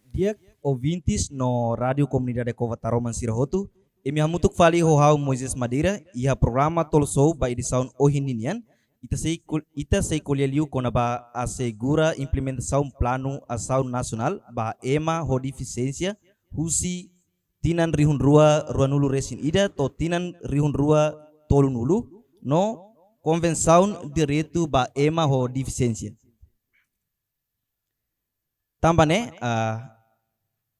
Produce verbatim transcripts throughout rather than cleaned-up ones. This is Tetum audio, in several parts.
Di'ak, ouvintes no Rádiu Komunidade Cova Taroman sira hotu, imi hamutuk fali ho ha'u Moisés Madeira, iha programa Talk Show ba edisaun ohin ninian, ita sei kol-, ita sei ko'alia liu kona-ba asegura implementasaun Planu Asaun Nasionál ba Ema ho Defisiénsia husi tinan rihun rua ruanulu-resin-ida to'o tinan rihun rua tolunulu, no Konvensaun Direitu ba Ema ho Defisiénsia. Tanba ne'e, ah,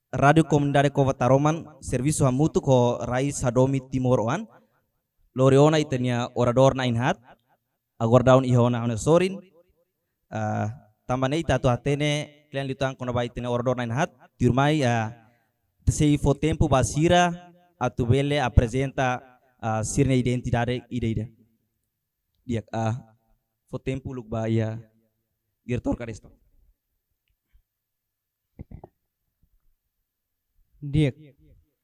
Rádiu Komunidade Cova Taroman servisu hamutuk ho Rais Hadomi Timor Oan, lori ona ita-nia oradór na'in-haat, agora daudaun iha ona ha'u-nia sorin, ah, tanba ne'e ita atu hatene kle'an liután kona-ba ita-nia oradór na'in-haat, tuirmai, ah, ita sei fó tempu ba sira atu bele aprezenta, ah, sira-nia identidade ida-ida. Di'ak, ah, fó tempu uluk ba iha diretór Kadesto. Di'ak,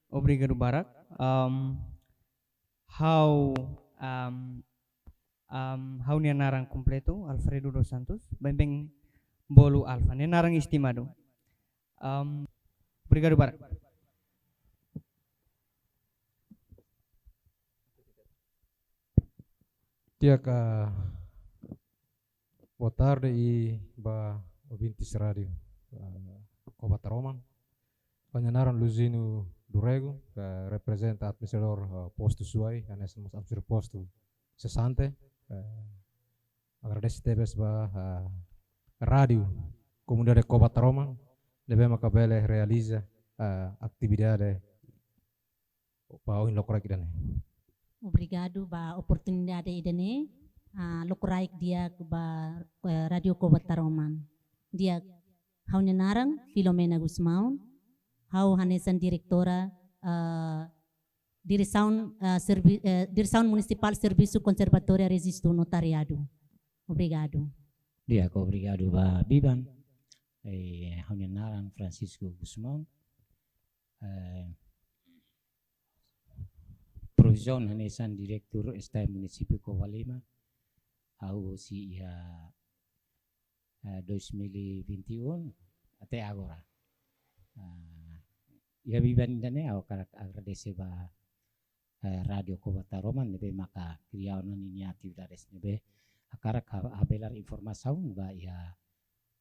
obrigadu barak. Am, ha'u, am, am, ha'u-nia naran kompletu Alfredo dos Santos, baibain bolu Alfa, ne'e naran estimadu. Am, obrigadu barak. Di'ak, ah, boa tarde i ba ouvintes rádiu, ah, Cova Taroman. Ha'u-nia naran Luzino do Rego, ah, reprezenta administradór, ah, postu Suai, hanesan mós administradór postu sesante. Ah, agradese tebes ba, ah, Rádiu Komunidade Cova Taroman, ne'ebé maka bele realiza, ah, atividade ba ohin lokraik ida-ne'e. Obrigadu ba oportunidade ida-ne'e, ah, lokraik di'ak ba, eh, Rádiu Cova Taroman. Di'ak, ha'u-nia naran Filomena Gusmão, ha'u hanesan diretora, ah, Diresaun, ah, Servi-, eh, Diresaun Munisipál Servisu Konservatória Rejistu Notariadu. Obrigadu. Di'ak, obrigadu ba biban. Eh, ha'u-nia naran Francisco Gusmão. Eh, profisaun hanesan Diretór S T M Munisípiu Covalima, ha'u husi iha, eh, dois mil e vinte e um até agora. Ah, iha biban ida-ne'e ha'u hakarak agradese ba, eh, Rádiu Cova Taroman ne'ebé maka kria ona ninia atividades ne'ebé hakarak ha-, habelar informasaun ba iha,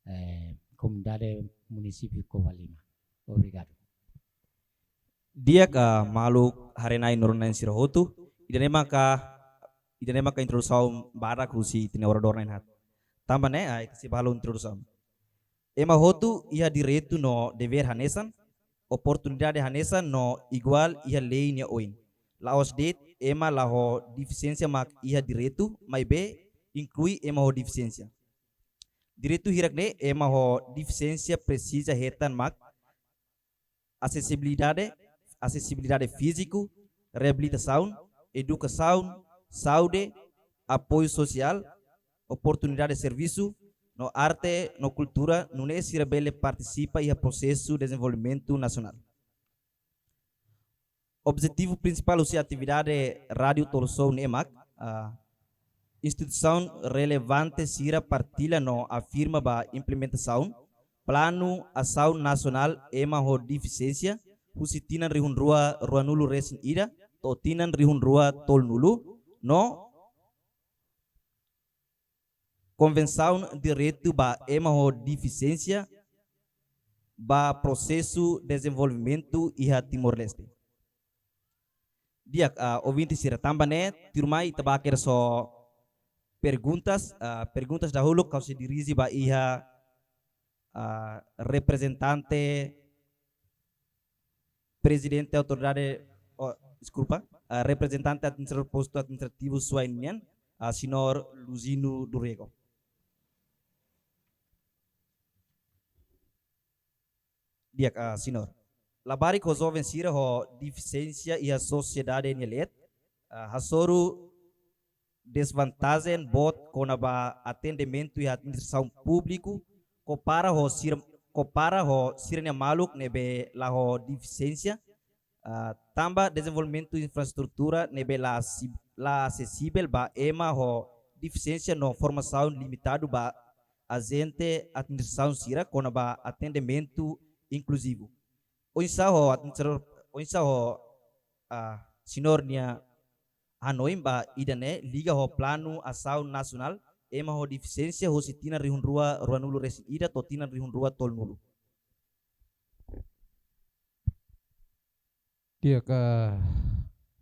eh, komunidade munisípiu Covalima. Obrigadu. Di'ak, ah, maluk haree-na'in no rona-na'in sira hotu, ida-ne'e maka, ida-ne'e maka introdusaun badak husi ita-nia oradór na'in-haat. Tanba ne'e, ah, ita sei bá halo introdusaun. Ema hotu iha direitu no devér hanesan, oportunidade hanesan no iguál iha lei nia oin. La'ós de'it ema la ho defisiénsia mak iha direitu, maibé inklui ema ho defisiénsia. Direitu hirak-ne'e ema ho defisiénsia presiza hetan mak asesibilidade, asesibilidade fíziku, reabilitasaun, edukasaun, saúde, apoiu sosiál, oportunidade servisu, no arte no kultura, nune'e sira bele partisipa iha prosesu dezenvolvimentu nasionál. Objetivu prinsipál husi atividade Rádiu Talk Show ne'e mak, ah, instituisaun relevante sira partilla no afirma ba implementasaun Planu Asaun Nasionál Ema ho Defisiénsia husi tinan rihun rua ruanulu-resin-ida to'o tinan rihun rua tolunulu, no Konvensaun Direitu ba Ema ho Defisiénsia ba Prosesu Dezenvolvimentu iha Timor-Leste. Di'ak, ah, ouvinte sira, tanba ne'e, tuirmai ita bá hakerek só perguntas, ah, perguntas dahuluk ha'u sei dirije ba iha, ah, reprezentante Prezidente Autoridade, oh, deskulpa, ah, reprezentante administradór postu administrativu Suai nian, ah, Señór Luzino do Rego. Di'ak, ah, Señór. Labarik ho joven sira ho defisiénsia iha sosiedade nia leet, ah, hasoru desvantajen boot kona-ba atendimentu iha administrasaun públiku, kompara ho sir-, kompara ho sira-nia maluk ne'ebé la ho defisiénsia, ah, tanba dezenvolvimentu infraestrutura ne'ebé la asi-, la asesivel ba ema ho defisiénsia no formasaun limitadu ba ajente administrasaun sira kona-ba atendimentu inkluzivu. Oinsá ho administradór, oinsá ho, ah, señór nia hanoin ba ida-ne'e liga ho planu asaun nasionál ema ho defisiénsia husi tinan rihun rua ruanulu resin ida to'o tinan rihun rua tolunulu. Di'ak,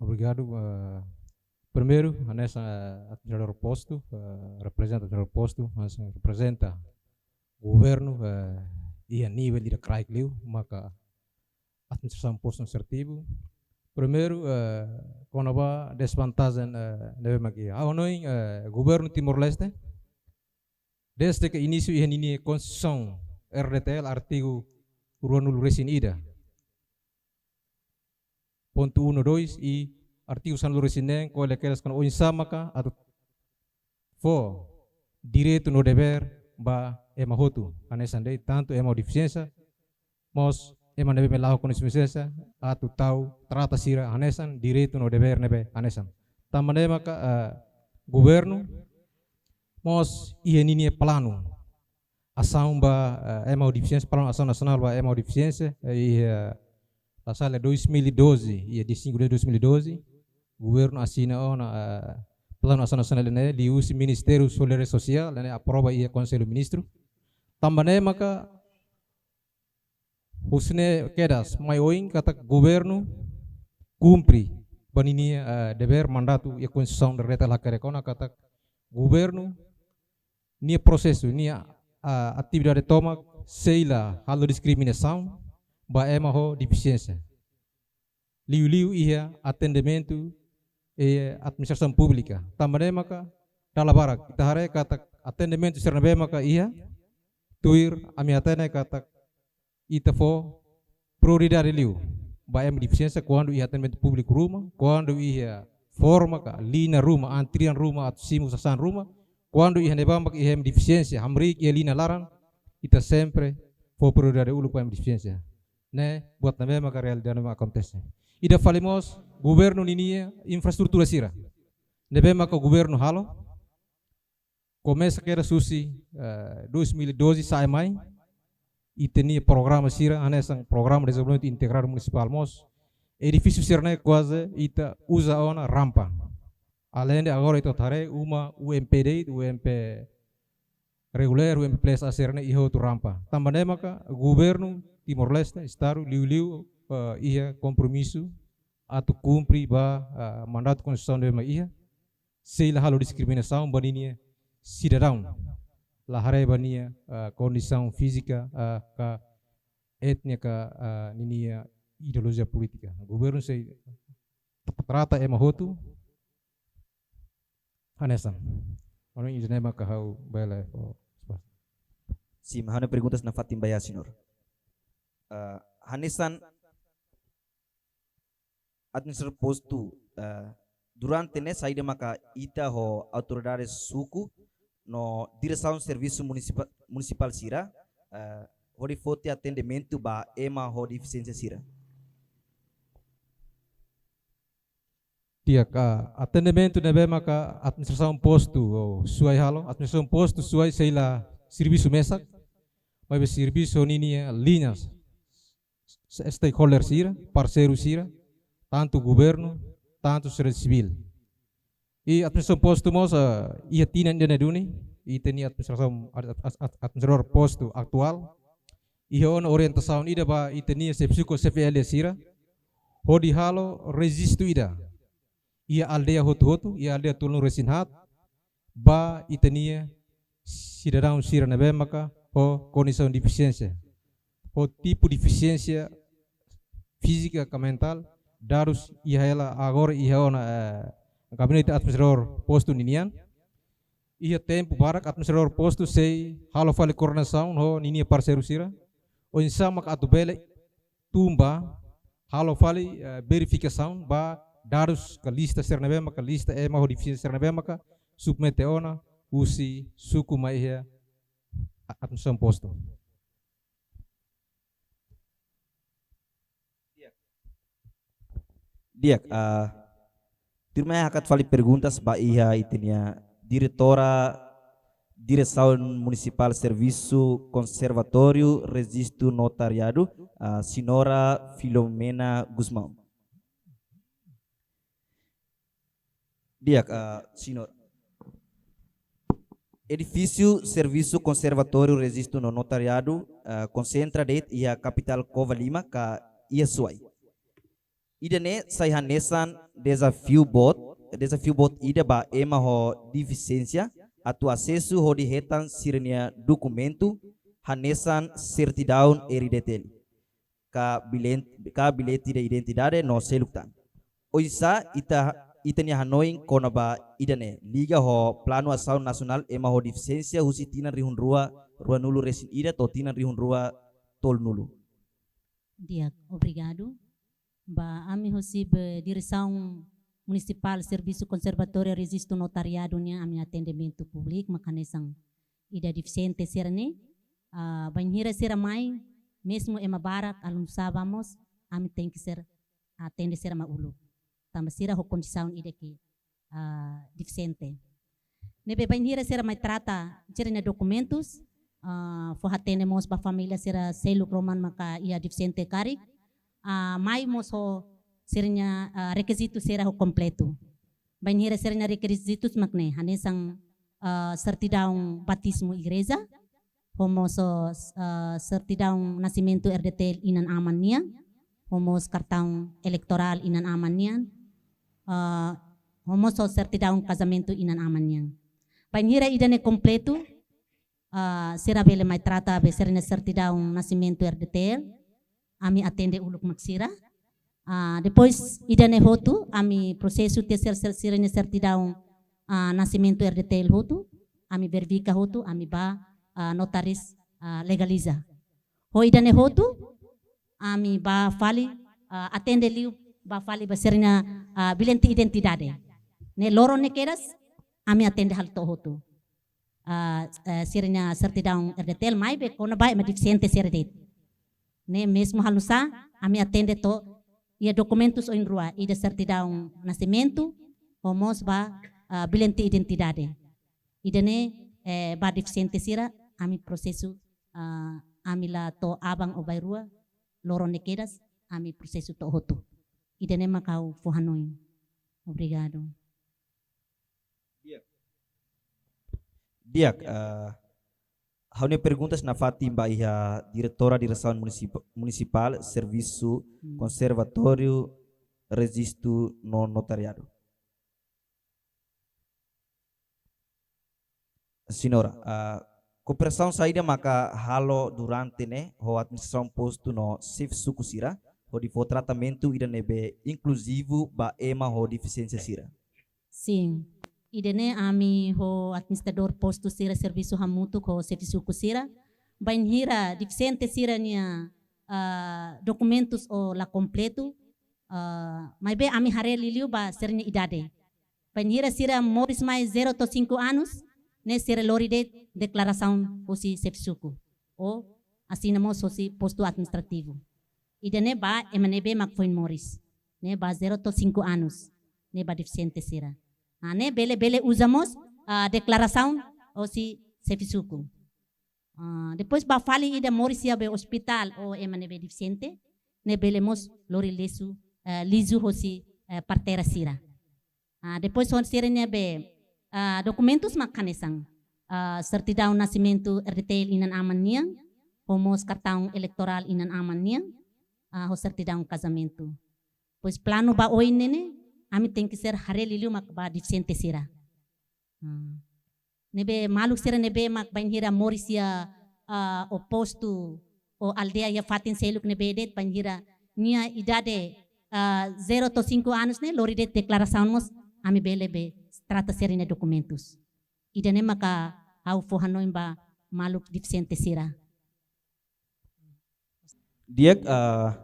obrigadu. Primeiru, hanesan administradór postu, reprezenta administradór postu, hanesan reprezenta governu iha nivel ida kraik liu, maka administrasaun postu administrativu. Primeiru, kona-ba desvantajen ne'ebé mak iha. Ha'u hanoin, governu Timor-Leste, dezde ke inísiu iha ninia Konstituisaun R D T L artigu ruanulu resin ida, pontu um, dois i artigu sanulu resin neen, ko'alia kedas kona-ba oinsá maka atu fó direitu no devér ba ema hotu, hanesan de'it tantu ema ho defisiénsia, mós ema ne'ebé mak la'o ho kondisaun defisiénsia, atu tau trata sira hanesan, direitu no devér ne'ebé hanesan. Tanba ne'e maka governu mós iha ninia planu asaun ba ema ho defisiénsia, planu asaun nasionál ba ema ho defisiénsia, iha, la sala, dois mil e doze, iha dia cinco de dois mil e doze, governu asina ona planu asaun nasionál ne'e, liuhusi Ministériu Solidariedade Sosiál, ne'e aprova iha Konsellu Ministru. Tanba ne'e maka husi ne'e kedas mai oin katak governu kumpre ba ninia devér, mandatu iha Konstituisaun R D T L hakerek ona katak governu nia prosesu, nia atividade tomak sei la halo diskriminasaun ba ema ho defisiénsia, liuliu iha atendimentu administrasaun públika. Tanba ne'e maka dala barak ita haree katak atendimentu sira ne'ebé maka iha, tuir ami hatene katak ita fó prioridade liu ba ema defisiénsia kuandu iha atendimentu públiku ruma, kuandu iha forma ka liña ruma, antrian ruma atu simu sasán ruma, kuandu iha ne'ebá mak iha ema defisiénsia, hamriik iha liña laran, ita sempre fó prioridade uluk ba ema defisiénsia. Ne'e buat ne'ebé maka realidade mak akontese. Ida fali mós, governu ninia infraestrutura sira ne'ebé maka governu halo, komesa kedas husi dois mil e doze sa'e mai, ita-nia programa sira, hanesan Programa Dezenvolvimentu Integradu Munisipál mós, edifísiu sira-ne'e kuaze ita uza ona rampa. Aleinde agora ita haree uma U M P de'it, U M P regulár, U M P plus A sira-ne'e iha hotu rampa. Tanba ne'e maka governu Timor-Leste, Estadu, liuliu iha kompromisu atu kumpre ba mandatu konstitusionál ne'ebé mak iha, sei la halo diskriminasaun ba ninia sidadaun, la haree ba nia kondisaun fízika ka etnia ka ninia ideolojia polítika. Governu sei trata ema hotu hanesan. Anu, ida-ne'e maka ha'u bele fó. Sin, ha'u-nia perguntas nafatin ba iha, señór. Hanesan administradór postu, durante ne'e saida maka ita ho autoridade suku no diresaun servisu munisipa-, munisipál sira hodi foti atendimentu ba ema ho defisiénsia sira? Di'ak, atendimentu ne'ebé maka administrasaun postu Suai halo, administrasaun postu Suai sei la servisu mesak, maibé servisu ninia liñas, stakeholder sira, parseiru sira, tantu governu, tantu sosiedade sivíl. I administrasaun postu mós iha tinan ida-ne'e duni, ita-nia administrasaun, ad-, ad-, ad-, administradór postu atuál iha ona orientasaun ida ba ita-nia xefe suku, xefe aldeia sira, hodi halo rejistu ida iha aldeia hotu-hotu, iha aldeia tolunulu resin haat, ba ita-nia sidadaun sira ne'ebé maka ho kondisaun defisiénsia, ho tipu defisiénsia fízika ka mentál, dadus iha hela agora iha ona gabinete administradór postu ninian. Iha tempu barak administradór postu sei halo fali koordenasaun ho ninia parseiru sira, oinsá maka atu bele tun ba halo fali verifikasaun ba dadus ka lista sira ne'ebé maka, lista ema ho defisiénsia sira ne'ebé maka submete ona husi suku mai iha administrasaun postu. Di'ak, tuirmai hakat fali perguntas ba iha ita-nia diretora Diresaun Munisipál Servisu Konservatóriu Rejistu Notariadu, ah, Señora Filomena Gusmão. Di'ak, ah, Señora. Edifísiu Servisu Konservatóriu Rejistu no Notariadu, ah, konsentra de'it iha kapitál Covalima ka iha Suai. Ida-ne'e sai hanesan dezafiu boot, dezafiu boot ida ba ema ho defisiénsia atu asesu hodi hetan sira-nia dokumentu hanesan sertidaun R D T L, ka bilen-, ka billete de identidade no seluk tan. Oinsá ita, ita-nia hanoin kona-ba ida-ne'e, liga ho Planu Asaun Nasionál Ema ho Defisiénsia husi tinan rihun rua ruanulu resin ida to'o tinan rihun rua tolunulu? Di'ak, obrigadu. Ba ami husi be Diresaun Munisipál Servisu Konservatóriu Rejistu Notariadu nian, ami atendimentu públiku mak hanesan ida defisiente sira-ne'e, ah, bainhira sira mai, mezmu ema barak, alun saba mós, ami tenke ser atende sira mai uluk. Tanba sira ho kondisaun ida ke, ah, defisiente. Ne'ebé bainhira sira mai trata sira-nia dokumentus, ah, fó hatene mós ba família sira seluk ruma maka iha defisiente karik, ah, mai mós ho sira-nia, ah, rekizitu sira ho kompletu. Bainhira sira-nia rekizitus mak ne'e, hanesan, ah, sertidaun batizmu igreja, ho mós, ah, sertidaun nasimentu R D T L inan-aman nian, ho mós kartaun eleitorál inan-aman nian, ah, ho mós sertidaun kazamentu inan-aman nian. Bainhira ida-ne'e kompletu, ah, sira bele mai trata be sira-nia sertidaun nasimentu R D T L, ami atende uluk mak sira. Ah, depois ida-ne'e hotu, ami prosesu tiha sira, sira, sira-nia sertidaun, ah, nasimentu R D T L hotu, ami verifika hotu, ami bá, ah, notaris, ah, legaliza. Ho ida-ne'e hotu, ami bá fali, ah, atende liu, bá fali ba sira-nia, ah, billete identidade. Ne'e loron ne'e kedas, ami atende halo to'o hotu. Ah, eh, sira-nia sertidaun R D T L maibé kona-ba ema defisiente sira de'it. Ne'e mezmu halo nusá, ami atende to'o iha dokumentus oin rua, ida sertidaun nasimentu, ho mós ba, ah, billete identidade. Ida-ne'e, eh, ba defisiente sira, ami prosesu, ah, ami la to'o aban ou bainrua, loron ne'e kedas, ami prosesu to'o hotu. Ida-ne'e mak ha'u fó hanoin. Obrigadu. Di'ak. Di'ak, eh, ha'u-nia perguntas nafatin ba iha Diretora Diresaun Munisip-, Munisipál Servisu Hmm. Konservatóriu Rejistu no Notariadu. Señora, ah, kooperasaun saida maka halo durante ne'e ho administrasaun postu no xefe suku sira, hodi fó tratamentu ida ne'ebé inkluzivu ba ema ho defisiénsia sira? Sin. Ida-ne'e ami ho administradór postu sira servisu hamutuk ho xefe suku sira. Bainhira defisiente sira-nia, ah, dokumentus la kompletu, ah, maibé ami haree liuliu ba sira-nia idade. Bainhira sira moris mai zero to'o cinco anos, ne'e sira lori de'it deklarasaun husi xefe suku. Ou asina mós husi postu administrativu. Ida-ne'e ba ema ne'ebé mak foin moris. Ne'e ba zero to'o cinco anos. Ne'e ba defisiente sira. Ah, ne'e bele, bele uza mós, ah, deklarasaun husi xefe suku. Ah, depois ba fali ida moris iha be ospitál ou ema ne'ebé defisiente, ne'e bele mós lori lisu, eh, lisu husi, eh, parteira sira. Ah, depois ho sira-nia be, ah, dokumentus mak hanesan, ah, sertidaun nasimentu R D T L inan-aman nian, ho mós kartaun eleitorál inan-aman nian, ah, ho sertidaun kazamentu. Pois planu ba oin ne'e ne'e, ami tenke ser haree liuliu mak ba defisiente sira. Hmm. Ne'ebé maluk sira ne'ebé mak bainhira moris iha, ah, ou postu ou aldeia iha fatin seluk ne'ebé de'it bainhira nia idade, ah, zero to'o cinco anos ne'e lori de'it deklarasaun mós ami bele be trata sira-nia dokumentus. Ida-ne'e maka ha'u fó hanoin ba maluk defisiente sira. Di'ak, ah,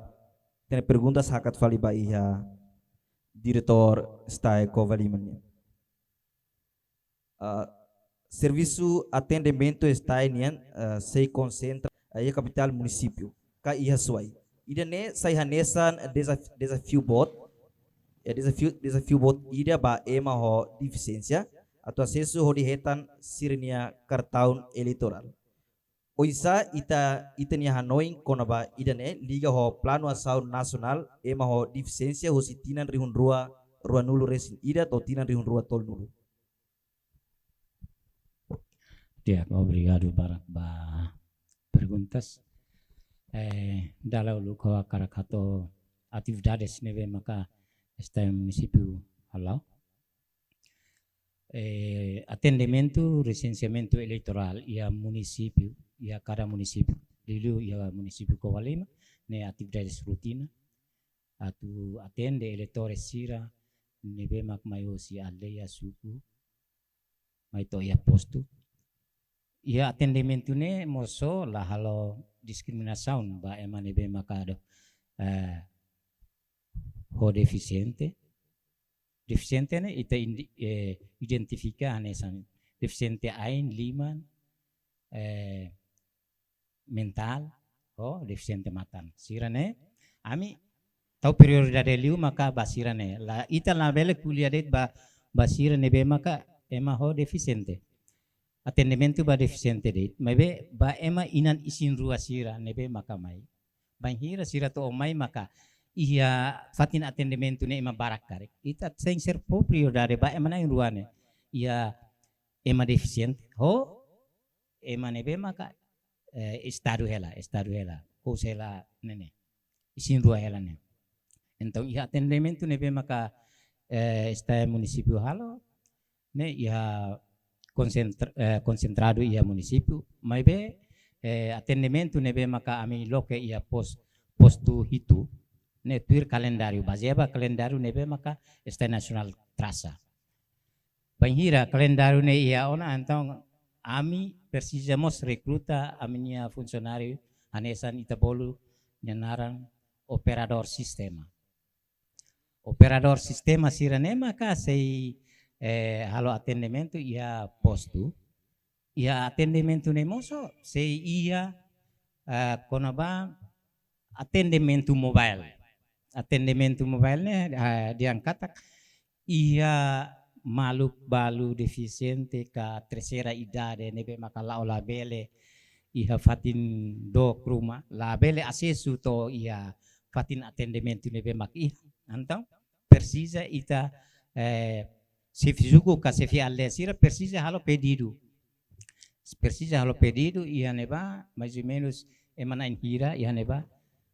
ita-nia perguntas hakat fali ba iha Diretór STAE Covalima nian. Ah, servisu atendimentu STAE nian, ah, sei konsentra, ah, iha kapitál munisípiu, ka iha Suai. Ida-ne'e sai hanesan dezaf-, dezafiu boot, eh, dezafiu, dezafiu boot ida ba ema ho defisiénsia, atu asesu hodi hetan sira-nia kartaun eleitorál. Oinsá ita, ita-nia hanoin kona-ba ida-ne'e liga ho Planu Asaun Nasionál ema ho defisiénsia husi tinan rihun rua ruanulu resin ida to'o tinan rihun rua tolunulu? Di'ak, obrigadu barak ba perguntas. Eh, dala uluk ha'u hakarak hato'o atividades ne'ebé maka STAE munisípiu hala'o. Eh, atendimentu resenseamentu eleitorál iha munisípiu, iha kada munisípiu. Liuliu iha munisípiu Covalima, ne'e atividades rutina atu atende eleitores sira ne'ebé mak mai hosi aldeia, suku, mai to'o iha postu. Iha atendimentu ne'e mós la halo diskriminasaun ba ema ne'ebé maka, eh, ho defisiente. Defisiente ne'e ita indi-, eh, identifika hanesan defisiente ain, liman, eh, mentál, ho defisiente matan. Sira-ne'e ami tau prioridade liu maka ba sira-ne'e. La, ita labele ko'alia de'it ba, ba sira ne'ebé maka ema ho defisiente. Atendimentu ba defisiente de'it, maibé ba ema inan isin-rua sira ne'ebé maka mai. Bainhira sira to'o mai maka iha fatin atendimentu ne'e ema barak karik, ita tenke ser fó prioridade ba ema na'in-rua ne'e. Iha ema defisiente ho ema ne'ebé maka, eh, estadu hela, estadu hela, kous hela ne'e ne'e, isin-rua hela ne'e. Entaun iha atendimentu ne'ebé maka, eh, STAE munisípiu halo, ne'e iha konsentra-, eh, konsentradu iha munisípiu, maibé, eh, atendimentu ne'ebé maka ami loke iha pos-, postu hitu, ne'e tuir kalendáriu, bazeia ba kalendáriu ne'ebé maka STAE nasionál trasa. Bainhira kalendáriu ne'e iha ona, entaun ami presiza mós rekruta ami-nia funsionáriu hanesan ita bolu nia naran operadór sistema. Operadór sistema sira-ne'e maka sei, eh, halo atendimentu iha postu. Iha atendimentu ne'e mós sei iha, eh, kona-ba atendimentu mobile. Atendimentu mobile ne'e, eh, dehan katak iha maluk balu defisiente ka terseira idade ne'ebé maka la'o labele iha fatin dook ruma, labele asesu to'o iha fatin atendimentu ne'ebé mak iha. Entaun presiza ita, eh, xefe suku ka xefe aldeia sira presiza halo pedidu. Presiza halo pedidu iha ne'ebá, mais ou menos ema na'in hira iha ne'ebá.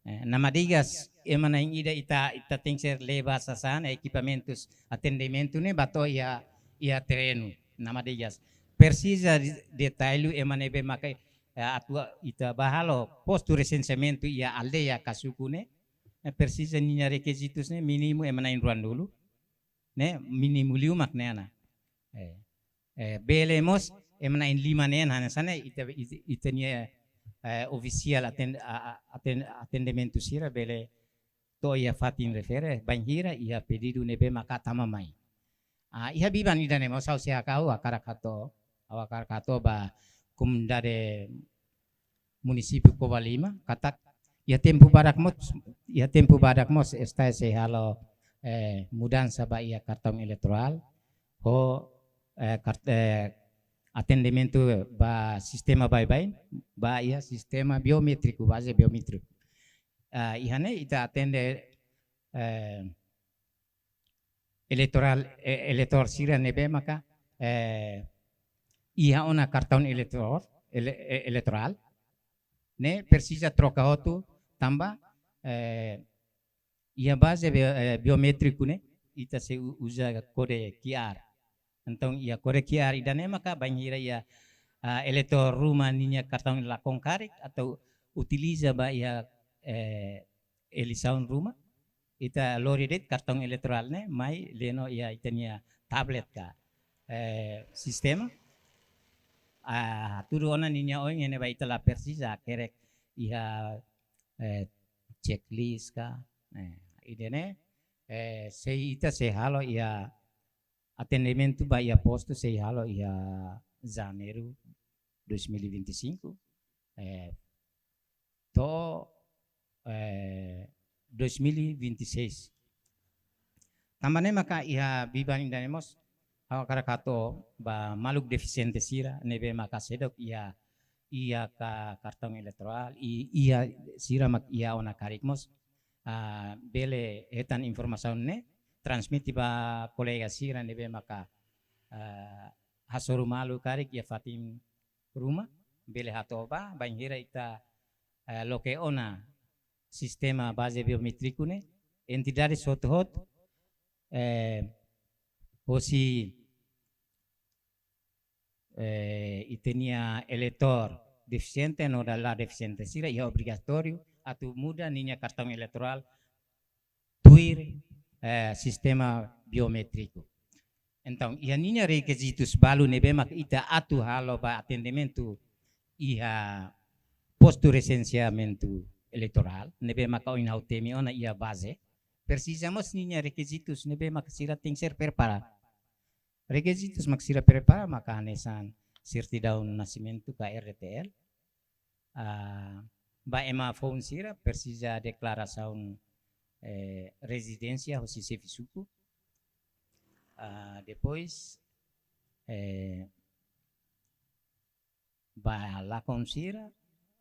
Eh, namadigas ema na'in ida ita, ita tenke ser leba sasán ekipamentus atendimentu ne'e ba to'o iha, iha terrenu, namadigas. Presiza de-, detallu ema ne'ebé maka, eh, atu ita bá halo postu resenseamentu iha aldeia ka suku ne'e. Eh, presiza ninia rekizitus ne'e mínimu ema na'in ruanulu. Ne'e mínimu liu mak ne'e ona. Eh, eh, bele mós ema na'in lima ne'e hanesan ne'e ita, ita, ita-nia, eh, ofisiál aten-, a, a, aten-, atendimentu sira bele to'o iha fatin refere, bainhira iha pedidu ne'ebé maka tama mai. Ah, iha biban ida-ne'e mós ha'u sei haka-, ha'u hakarak hato'o, ha'u hakarak hato'o ba komunidade munisípiu Covalima, katak iha tempu badak mós, iha tempu badak mós STAE sei halo, eh, mudansa ba iha kartaun eleitorál, ho, eh, kart-, eh, atendimentu ba sistema baibain, ba iha sistema biométriku, baze biométriku. Ah, iha ne'e ita atende, eh, eleitorál, eh, eleitór sira ne'ebé maka, eh, iha ona kartaun eleitór, ele-, eh, eleitorál, ne'e presiza troka hotu tanba, eh, iha baze bio-, eh, biométriku ne'e, ita sei u-, uza kode QR. Entaun iha kode QR ida-ne'e maka bainhira iha, ah, eleitór ruma ninia kartaun lakon karik atu utiliza ba iha, eh, eleisaun ruma, ita lori de'it kartaun eleitorál ne'e mai leno iha ita-nia tablet ka, eh, sistema. Ah, hatudu ona ninia oin iha ne'ebá, ita la presiza hakerek iha, eh, checklist ka. Eh, ida-ne'e, eh, sei ita sei halo iha atendimentu ba iha postu sei halo iha Janeiru dois mil e vinte e cinco, eh, to'o, eh, dois mil e vinte e seis. Tanba ne'e maka iha biban ida-ne'e mós Ha'u hakarak hato'o ba maluk defisiente sira ne'ebé maka seidauk iha, iha ka-, kartaun eleitorál, i-, iha sira mak iha ona karik mós, ah, bele hetan informasaun ne'e, transmite ba kolega sira ne'ebé maka, ah, hasoru malu karik iha fatin ruma, bele hato'o ba, bainhira ita, eh, loke ona sistema baze biométriku ne'e, entidade hotu-hotu, eh, hosi, eh, ita-nia eleitór defisiente no la defisiente sira, iha obrigatóriu atu muda ninia kartaun eleitorál tuir, eh, sistema biométriku. Entaun, iha ninia rekizitus balu ne'ebé mak ita atu halo ba atendimentu iha postu resenseamentu eleitorál, ne'ebé maka ohin ha'u temi ona iha baze, presiza mós ninia rekizitus ne'ebé maka sira tenke ser prepara. Rekizitus mak sira prepara maka hanesan sertidaun nasimentu ka R D T L. Ah, ba ema foun sira presiza deklarasaun, eh, rezidénsia hosi xefe suku. Ah, depois, eh, ba lakon sira,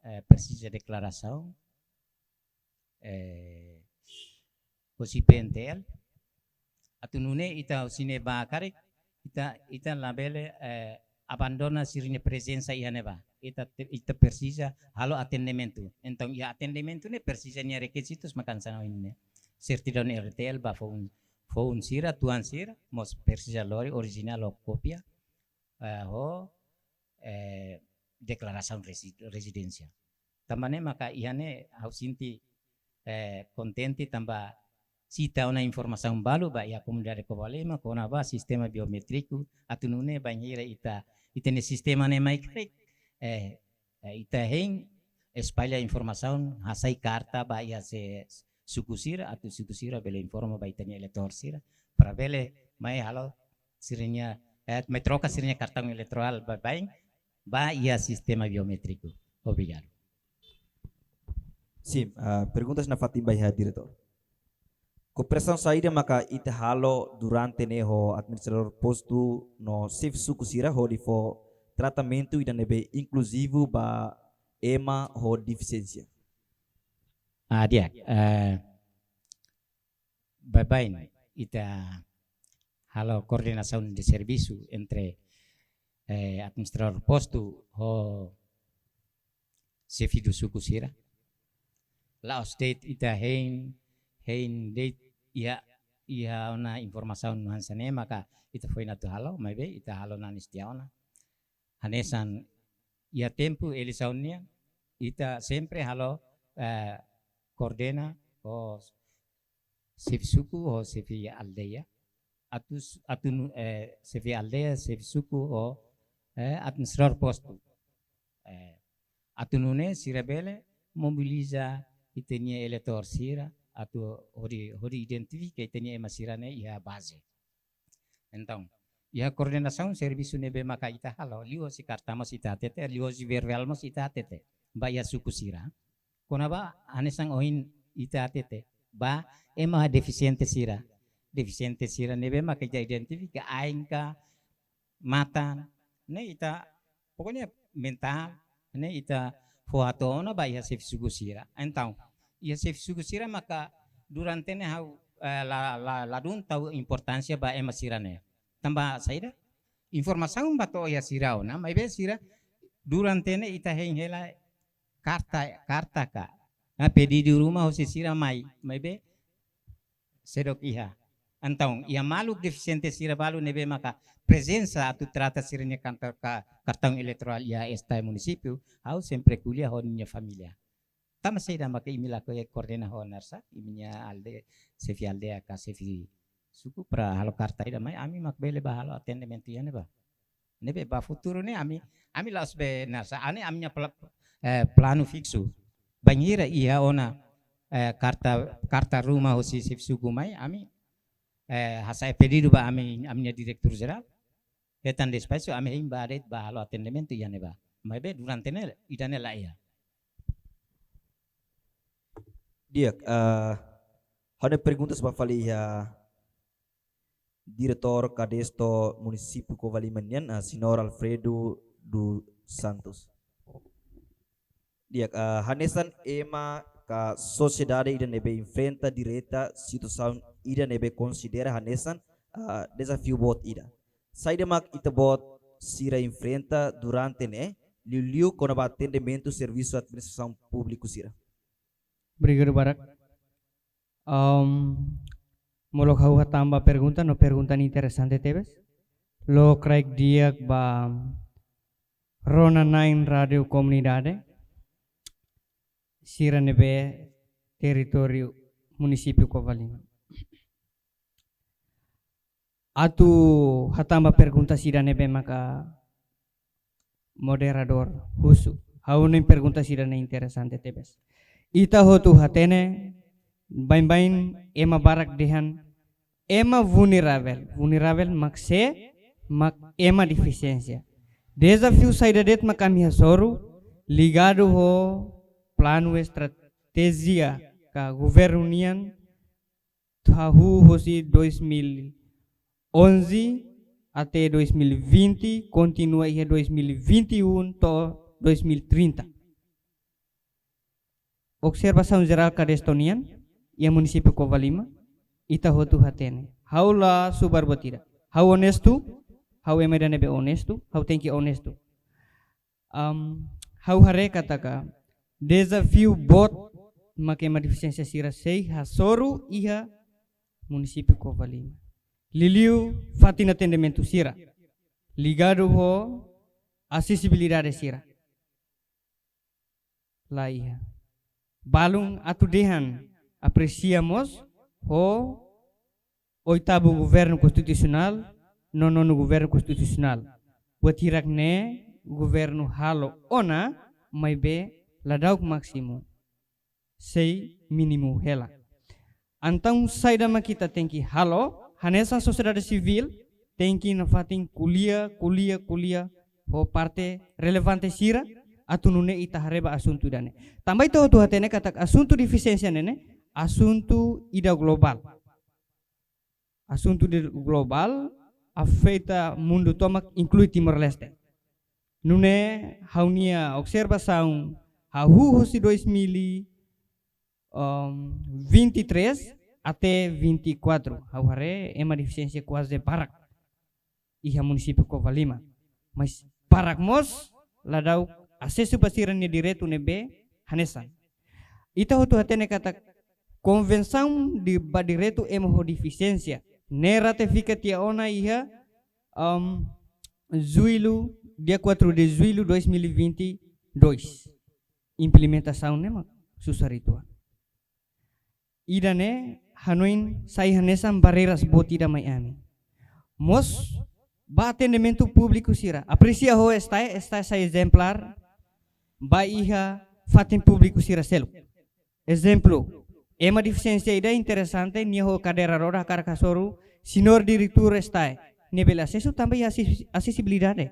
eh, presiza deklarasaun, eh, hosi P N T L. Atu nune'e ita hosi ne'e ba karik, ita, ita labele, eh, abandona sira-nia prezensa iha ne'ebá. Ita te-, ita presiza halo atendimentu. Entaun, iha atendimentu ne'e presiza nia rekizitus mak hanesan ohin ne'e. Sertidaun R D T L ba foun, foun sira, tuan sira, mós presiza lori orijinál ou kópia, eh, ho, eh, deklarasaun resi-, rezidénsia. Tanba ne'e maka iha ne'e ha'u sente, eh, kontente tanba sita ona informasaun balu ba iha komunidade Covalima kona-ba sistema biométriku atu nune'e bainhira ita, ita-nia sistema ne'e mai karik, eh, eh, ita hein espalla informasaun, hasai karta ba iha xefe suku sira atu suku sira bele informa ba ita-nia eleitór sira para bele mai halo sira-nia, eh, mai troka sira-nia kartaun eleitorál baibain ba iha sistema biométriku. Obrigadu. Sin, ah, perguntas nafatin ba iha diretór. Kooperasaun saida maka ita halo durante ne'e ho administradór postu no xefe suku sira hodi fó tratamentu ida ne'ebé inkluzivu ba ema ho defisiénsia? Ah, di'ak, eh, baibain ita halo koordenasaun de servisu entre, eh, administradór postu ho xefe suku sira. La'ós de'it ita hein, hein de'it iha, iha ona informasaun hanesan ne'e maka ita foin atu halo, maibé ita halo nanis tiha ona. Hanesan iha tempu eleisaun nian, ita sempre halo, eh, koordena ho xefe suku ho xefe aldeia. Atu s-, atu nu-, eh, xefe aldeia, xefe suku ho, eh, administradór postu. Eh, atu nune'e sira bele mobiliza ita-nia eleitór sira, atu hodi, hodi identifika ita-nia ema sira-ne'e iha baze. Entaun, iha koordenasaun servisu ne'ebé maka ita halo, liuhosi karta mós ita hatete, liuhosi verbál mós ita hatete ba iha suku sira. Kona-ba hanesan ohin ita hatete ba ema defisiente sira. Defisiente sira ne'ebé maka ita identifika ain ka matan, ne'e ita, pokoknya mentál, ne'e ita fó hato'o ona ba iha xefe suku sira. Entaun, iha xefe suku sira maka durante ne'e ha'u, eh, la, la, ladún tau importánsia ba ema sira-ne'e. Tanba saida? Informasaun ba to'o iha sira ona, maibé sira durante ne'e ita hein hela karta, karta ka. Nah, pedidu ruma hosi sira mai, maibé seidauk iha. Entaun, iha maluk defisiente sira balu ne'ebé maka prezensa atu trata sira-nia kantor ka-, kartaun eleitorál iha esta munisípiu, ha'u sempre ko'alia ho ninia família. Tanba saida maka imi lakohi koordena ho Narsa, imi-nia alde-, xefe aldeia ka xefe suku para halo karta ida mai, ami mak bele bá halo atendimentu iha ne'ebá. Ne'ebé ba futuru ne'e ami, ami la'ós be Narsa, ne'e ami-nia pla-, eh, planu fiksu. Bainhira iha ona, eh, karta, karta ruma hosi xefe suku mai, ami, eh, hasa'e pedidu ba ami, ami-nia diretór jerál. Hetan despaxu ami hein bá de'it bá halo atendimentu iha ne'ebá. Maibé durante ne'e, ida-ne'e la iha. Di'ak, eh, ha'u-nia perguntas ba fali iha Diretór Kadesto Munisípiu Covalima nian, ah, Señór Alfredo dos Santos. Di'ak, ah, hanesan ema ka sosiedade ida ne'ebé enfrenta direta situasaun ida ne'ebé konsidera hanesan, ah, dezafiu boot ida. Saida mak ita-boot sira enfrenta durante ne'e, liuliu kona-ba atendimentu servisu administrasaun públiku sira? Obrigadu barak. Am, molok ha'u hatán ba pergunta, no pergunta ne'e interesante tebes. Lokraik di'ak ba rona na'in rádiu komunidade sira ne'ebé territóriu Munisípiu Covalima. Atu hatán ba pergunta sira ne'ebé maka moderadór husu. Ha'u hanoin pergunta sira-ne'e interesante tebes. Ita hotu hatene, baibain ema barak dehan ema vulneravel. Vulneravel mak sé? Mak ema defisiénsia. Dezafiu saida de'it mak ami hasoru ligadu ho planu estratéjia ka governu nian hahú hosi dois mil e onze até dois mil e vinte, kontinua iha dois mil e vinte e um to'o dois mil e trinta. Observasaun jerál Kadesto nian iha Munisípiu Covalima, ita hotu hatene. Ha'u la subar buat ida. Ha'u onestu, ha'u ema ida ne'ebé onestu, ha'u tenke onestu. Am, ha'u haree katak dezafiu boot mak ema defisiénsia sira sei hasoru iha Munisípiu Covalima. Liuliu fatin atendimentu sira ligadu ho asesibilidade sira. La iha. Balun atu dehan apresia mós ho oitavu governu konstitusionál, no nonu governu konstitusionál. Buat hirak-ne'e governu halo ona, maibé ladauk másimu. Sei mínimu hela. Entaun saida mak ita tenke halo, hanesan sosiedade sivíl, tenke nafatin ko'alia, ko'alia, ko'alia ho parte relevante sira, atu nune'e ita haree ba asuntu ida-ne'e. Tanba ita hotu hatene katak asuntu defisiénsia ne'e ne'e asuntu ida globál. Asuntu ida globál afeta mundu tomak, inklui Timor-Leste. Nune'e ha'u-nia observasaun hahú hosi dois mil e vinte e três até vinte e quatro, ha'u haree ema defisiénsia kuaze barak iha Munisípiu Covalima. Mas barak mós ladauk asesu ba sira-nia direitu ne'ebé hanesan. Ita hotu hatene katak Konvensaun ba Direitu Ema ho Defisiénsia ne'e ratifika tiha ona iha, am, Jullu, dia quatro de julho dois mil e vinte e dois. Implementasaun ne'e mak susar uitoan. Ida-ne'e hanoin sai hanesan barreiras boot ida mai ami. Mós ba atendimentu públiku sira. Apresia ho STAE, STAE sai ezemplár ba iha fatin públiku sira seluk. Ezemplu, ema defisiénsia ida interesante, nia ho kadeira roda hakarak hasoru señór diretór STAE. Nia bele asesu tanba iha ases-, asesibilidade.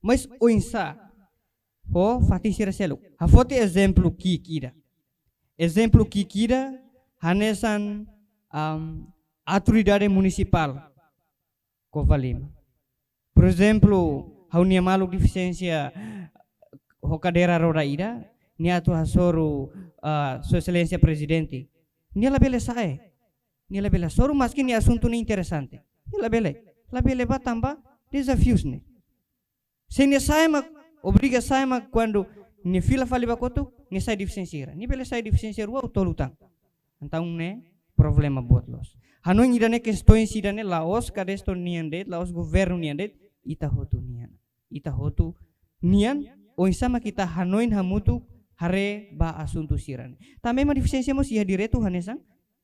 Mas oinsá ho fatin sira seluk? Ha'u foti ezemplu ki'ik ida. Ezemplu ki'ik ida hanesan, am, autoridade munisipál Covalima. Por ezemplu, ha'u-nia maluk defisiénsia ho kadeira roda ida, nia atu hasoru, ah, Sua Exelénsia Prezidente. Nia labele sa'e. Nia labele hasoru, maski nia asuntu ne'e interesante. Nia labele. Labele ba tanba dezafius ne'e. Se nia sa'e mak, obriga sa'e mak kuandu nia fila fali ba kotuk, nia sai defisiénsia hira. Nia bele sai defisiénsia rua ou tolu tan. Entaun ne'e problema boot loos. Hanoin ida-ne'e, kestaun ida-ne'e la'ós Kadesto nian de'it, la'ós governu nian de'it, ita hotu nian. Ita hotu nian, oinsá mak ita hanoin hamutuk haree ba asuntu sira-ne'e. Tanba ema defisiénsia mós iha direitu hanesan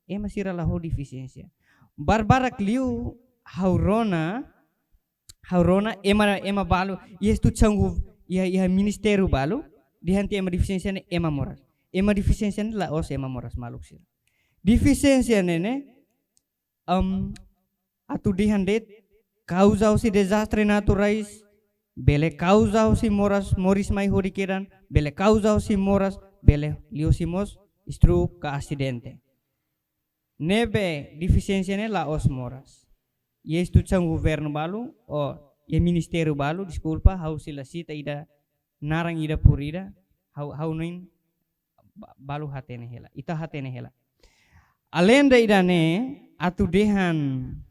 ema sira la ho defisiénsia. Barbarak liu ha'u rona, ha'u rona ema, ema balu, iha instituisaun gu-, iha, iha ministériu balu, dehan tiha ema defisiénsia ne'e ema moras. Ema defisiénsia ne'e la'ós ema moras, maluk sira. Defisiénsia ne'e ne'e, am, atu dehan de'it, kauza hosi dezastre naturais, bele kauza hosi moras, moris mai hodi kedan, bele kauza hosi moras, bele liuhosi mós stroke ka asidente. Ne'ebé defisiénsia ne'e la'ós moras. iha instituisaun governu balu, ou iha ministériu balu, deskulpa, ha'u sei la sita ida naran ida por ida, ha'u, ha'u hanoin ba-, balu hatene hela, ita hatene hela. Além de ida-ne'e, atu dehan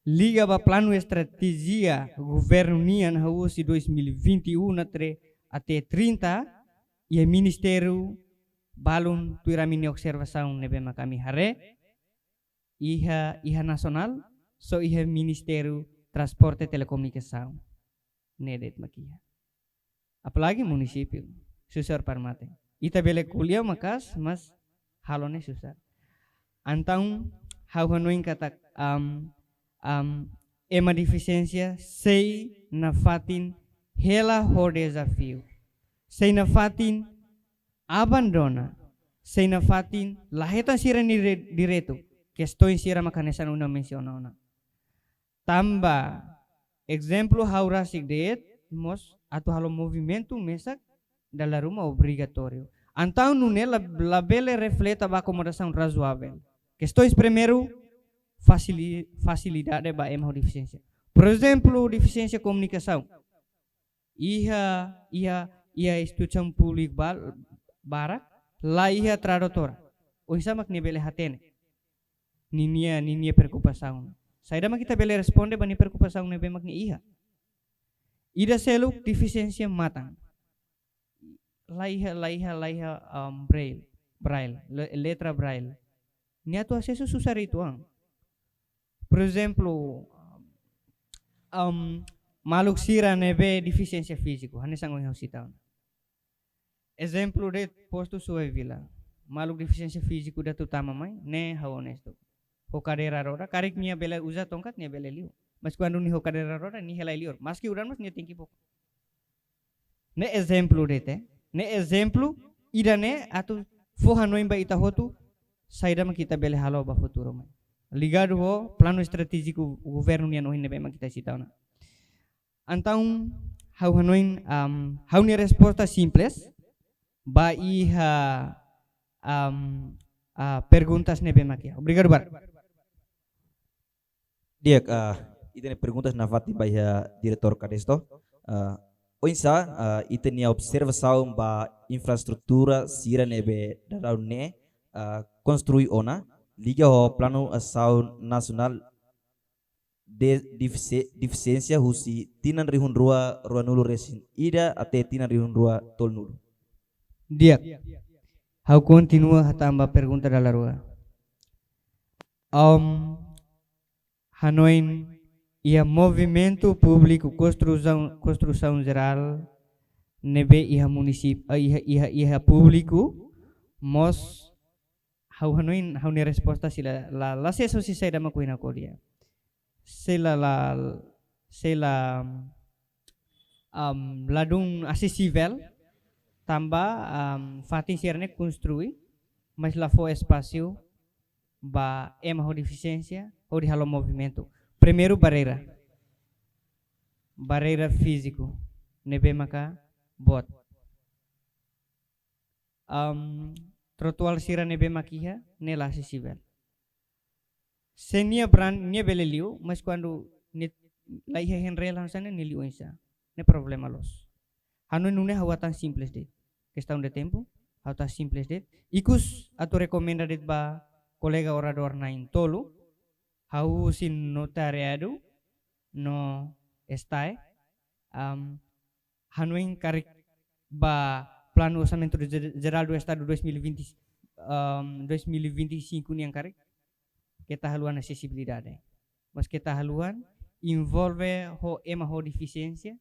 liga ba planu estratéjia governu nian hahú husi dois mil e vinte e um até, até trinta, iha ministériu balun tuir ami-nia observasaun ne'ebé mak ami haree, iha, iha nasionál, só iha Ministériu Transporte Telekomunikasaun. Ne'e de'it mak iha. Apalagi munisípiu, susar para mate. Ita bele ko'alia maka'as, mas halo ne'e susar. Entaun, ha'u hanoin katak, am, am, ema defisiénsia sei nafatin hela ho dezafiu. Sei nafatin abandona. Sei nafatin la hetan sira-nia re-, direitu. Kestaun sira mak hanesan ohin ha'u mensiona ona. Tanba ezemplu ha'u rasik de'it, mós atu halo movimentu mesak dala ruma obrigatóriu. Entaun nune'e la, labele refleta ba akomodasaun razoável. Kestaun primeiru, fasili-, fasilidade ba ema ho defisiénsia. Por ezemplu, defisiénsia komunikasaun. Iha, iha, iha instituisaun públiku bal-, barak, la iha tradutora. Oinsá mak nia bele hatene ninia, ninia preokupasaun? Saida mak ita bele responde ba nia preokupasaun ne'ebé mak nia iha? Ida seluk defisiénsia matan. La iha, la iha, la iha, um, braille, braille, le-, letra braille. Nia atu asesu susar uitoan. Por ezemplu, um, maluk sira ne'ebé defisiénsia fíziku, hanesan ohin ha'u sita ona. Ezemplu de'it postu Suai Vila. Maluk defisiénsia fíziku ida atu tama mai, ne'e ha'u onestu. Ho kadeira roda, karik nia bele uza tongkat, nia bele liu. Mas kuandu nia ho kadeira roda, nia hela liur. Maski udan mós nia tenke book. Ne'e ezemplu de'it, eh. Ne'e ezemplu, ida-ne'e atu fó hanoin ba ita hotu, saida mak ita bele halo ba futuru mai. Ligadu ho planu estratéjiku governu nian ohin ne'ebé mak ita sita ona. Entaun, ha'u hanoin, am, ha'u-nia resposta simples, ba iha, am, ah, perguntas ne'ebé mak iha. Obrigadu barak. Di'ak, ah, ita-nia perguntas nafatin ba iha diretór Kadesto. Ah, oinsá, ah, ita-nia observasaun ba infraestrutura sira ne'ebé daudaun ne'e, ah, konstrui ona, liga ho planu asaun nasionál de defisi-, defisiénsia husi tinan rihun rua ruanulu-resin-ida até tinan rihun rua tolunulu. Di'ak. Ha'u kontinua hatán ba pergunta dala rua. Am, hanoin iha movimentu públiku konstrusaun, konstrusaun jerál ne'ebé iha munisípiu, eh, iha, iha, iha públiku, mós ha'u hanoin, ha'u-nia resposta sei la, la, la sees husi saida mak ohin ha'u ko'alia. Sei la, la, sei la, am, ladún asesivel, tanba, am, fatin sira-ne'e konstrui, mas la fó espasu ba ema ho defisiénsia hodi halo movimentu. Primeiru, barreira. Barreira fíziku ne'ebé maka boot. Am, trotuár sira ne'ebé mak iha, ne'e la asesivel. Se nia brand, nia bele liu, mas kuandu nia la iha handrail hanesan ne'e, nia liu oinsá? Ne'e problema loos. Hanoin nune'e ha'u hatán simples de'it. Kestaun de tempu, ha'u hatán simples de'it. Ikus atu rekomenda de'it ba kolega oradór na'in-tolu, ha'u husi Notariadu no STAE, am, hanoin karik ba Planu Orsamentu Ge-, Jerál do Estadu dois mil e vinte, ehm, dois mil e vinte e cinco nian karik, keta haluha ona asesibilidade. Mas keta haluha ona envolve ho ema ho defisiénsia,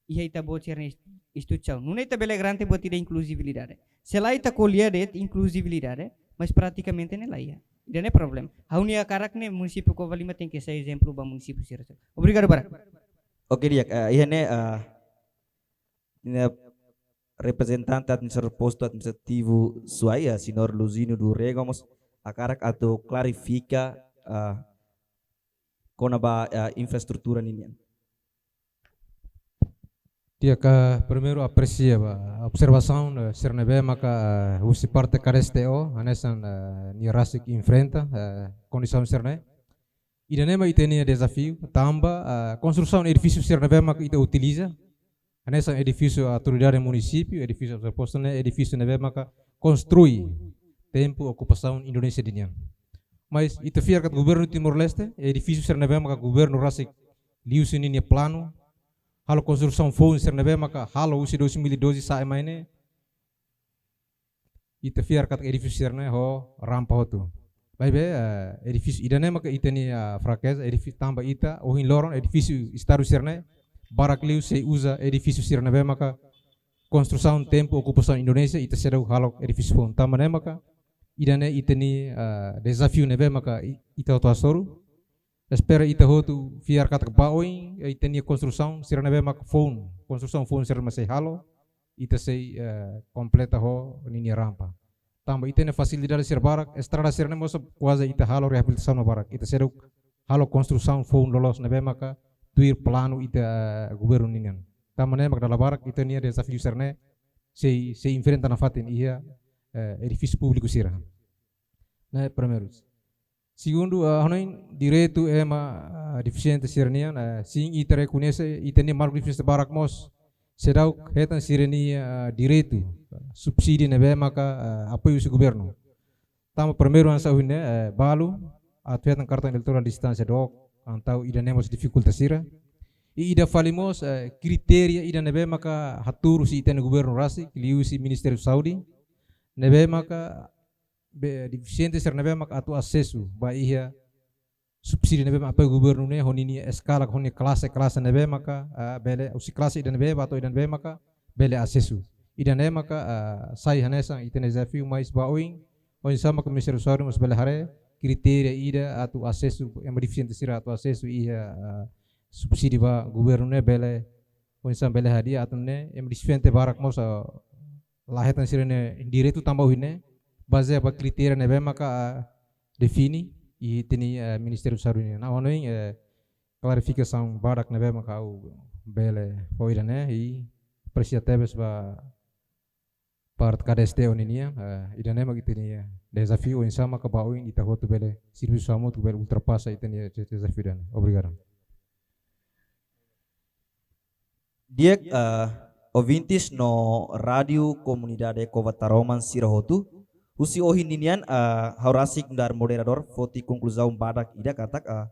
iha ita-boot sira-nia inst-, instituisaun. Nune'e ita bele garante buat ida inkluzividade. Se lae ita ko'alia de'it inkluzividade, mas pratikamente ne'e la iha. Ida-ne'e problema. Ha'u-nia hakarak ne'e munisípiu Covalima tenke sai ezemplu ba munisípiu sira seluk. Obrigadu barak. Oke, di'ak, eh, iha ne'e, eh, ne'e reprezentante administradór postu administrativu Suai, eh, señór Luzinho do Rego, mós hakarak atu klarifika, eh, kona-ba, eh, infraestrutura ninian. Di'ak, primeiru apresia ba observasaun, eh, sira ne'ebé maka, eh, husi parte K D S T O, hanesan, eh, nia rasik enfrenta, eh, kondisaun sira-ne'e. Ida-ne'e mak ita-nia dezafiu, tanba, ah, konstrusaun edifísiu sira ne'ebé maka ita utiliza, hanesan edifísiu autoridade munisípiu, edifísiu autoridade postu ne'e, edifísiu ne'ebé maka konstrui tempu okupasaun Indonézia ninian. Mas ita fiar katak governu Timor-Leste, edifísiu sira ne'ebé maka governu rasik liuhusi ninia planu, halo konstrusaun foun sira ne'ebé maka halo husi dois mil e doze sa'e mai ne'e, ita fiar katak edifísiu sira-ne'e ho rampa hotu. Maibé, eh, edifísiu ida-ne'e maka ita-nia, ah, frakeza, edifísiu tanba ita, ohin loron, edifísiu Estadu sira-ne'e, barak liu sei uza edifísiu sira ne'ebé maka konstrusaun tempu okupasaun Indonézia, ita seidauk halo edifísiu foun. Tanba ne'e maka, ida-ne'e ita-nia, ah, dezafiu ne'ebé maka i-, ita hotu hasoru, espera ita hotu fiar katak ba oin, eh, ita-nia konstrusaun sira ne'ebé maka foun, konstrusaun foun sira mak sei halo, ita sei, eh, kompleta ho ninia rampa. Tanba ita-nia fasilidade sira barak, estrada sira-ne'e mós kuaze ita halo reabilitasaun barak. Ita seidauk halo konstrusaun foun loloos ne'ebé maka tuir planu ita, eh, governu ninian. Tanba ne'e maka dala barak ita-nia dezafiu sira-ne'e sei, sei enfrenta nafatin iha, eh, edifísiu públiku sira. Ne'e primeiru. Segundu, ah, hanoin direitu ema, ah, defisiente sira-nian, ah, sin ita rekoñese, ita-nia maluk defisiente barak mós seidauk hetan sira-nia, ah, direitu, ah, subsídiu ne'ebé maka, ah, apoiu husi governu. Tanba primeiru hanesan ohin ne'e, eh, balu atu hetan kartaun eleitorál distánsia dook, entaun ida-ne'e mós difikulta sira. I ida fali mós, eh, kritéria ida ne'ebé maka hatuur husi ita-nia governu rasik, liuhusi Ministériu Saúde, ne'ebé maka be, defisiente sira ne'ebé maka atu asesu ba iha subsídiu ne'ebé mak apoiu governu ne'e, ho ninia eskala, ho ninia klase, klase ne'ebé maka, ah, bele, husi klase ida ne'ebé ba to'o ida ne'ebé maka bele asesu. Ida-ne'e maka, ah, sai hanesan ita-nia dezafiu, mas ba oin, oinsá maka Ministériu Saúde mós bele haree kritéria ida atu asesu ema defisiente sira atu asesu iha, ah, subsídiu ba governu ne'e bele, oinsá bele hadi'a atu nune'e ema defisiente barak mós, ah, la hetan sira-nia direitu tanba ohin ne'e bazeia ba kritéria ne'ebé maka, ah, define iha ita-nia, eh, Ministériu Saúde nian. Ha'u hanoin, eh, klarifikasaun badak ne'ebé maka ha'u bele fó ida-ne'e, i apresia tebes ba parte K D S T O ninian, eh, ida-ne'e mak ita-nia dezafiu oinsá maka ba oin ita hotu bele servisu hamutuk bele ultrapasa ita-nia dezafiu ida-ne'e. Obrigadu. Di'ak, eh, ouvintes no Rádiu Komunidade Cova Taroman sira hotu. Husi ohin ninian, eh, ha'u rasik nu'udar moderadór foti konkluzaun badak ida katak, eh,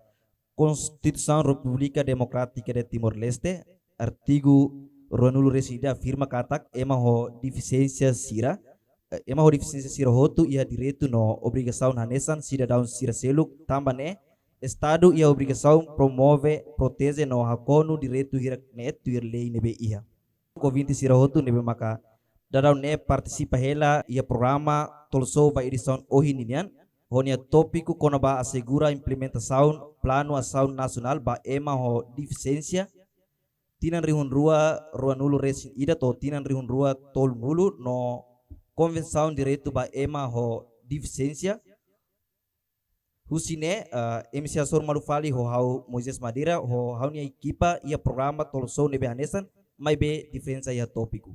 Konstituisaun Repúblika Demokrátika de Timor-Leste, artigu ruanulu resin ida afirma katak ema ho defisiénsia sira, eh, ema ho defisiénsia sira hotu iha direitu no obrigasaun hanesan sidadaun sira seluk, tanba ne'e Estadu iha obrigasaun promove, proteje no hakonu direitu hirak-ne'e tuir lei ne'ebé iha. Ouvinte sira hotu ne'ebé maka daudaun ne'e partisipa hela iha programa Talk Show ba edisaun ohin ninian, ho nia tópiku kona-ba asegura implementasaun Planu Asaun Nasionál ba Ema ho Defisiénsia, tinan rihun rua ruanulu resin ida to'o tinan rihun rua tolunulu no Konvensaun Direitu ba Ema ho Defisiénsia. Husi ne'e, eh, M C hasoru malu fali ho ha'u Moisés Madeira, ho ha'u-nia ekipa iha programa Talk Show ne'ebé hanesan, maibé diferensa iha tópiku.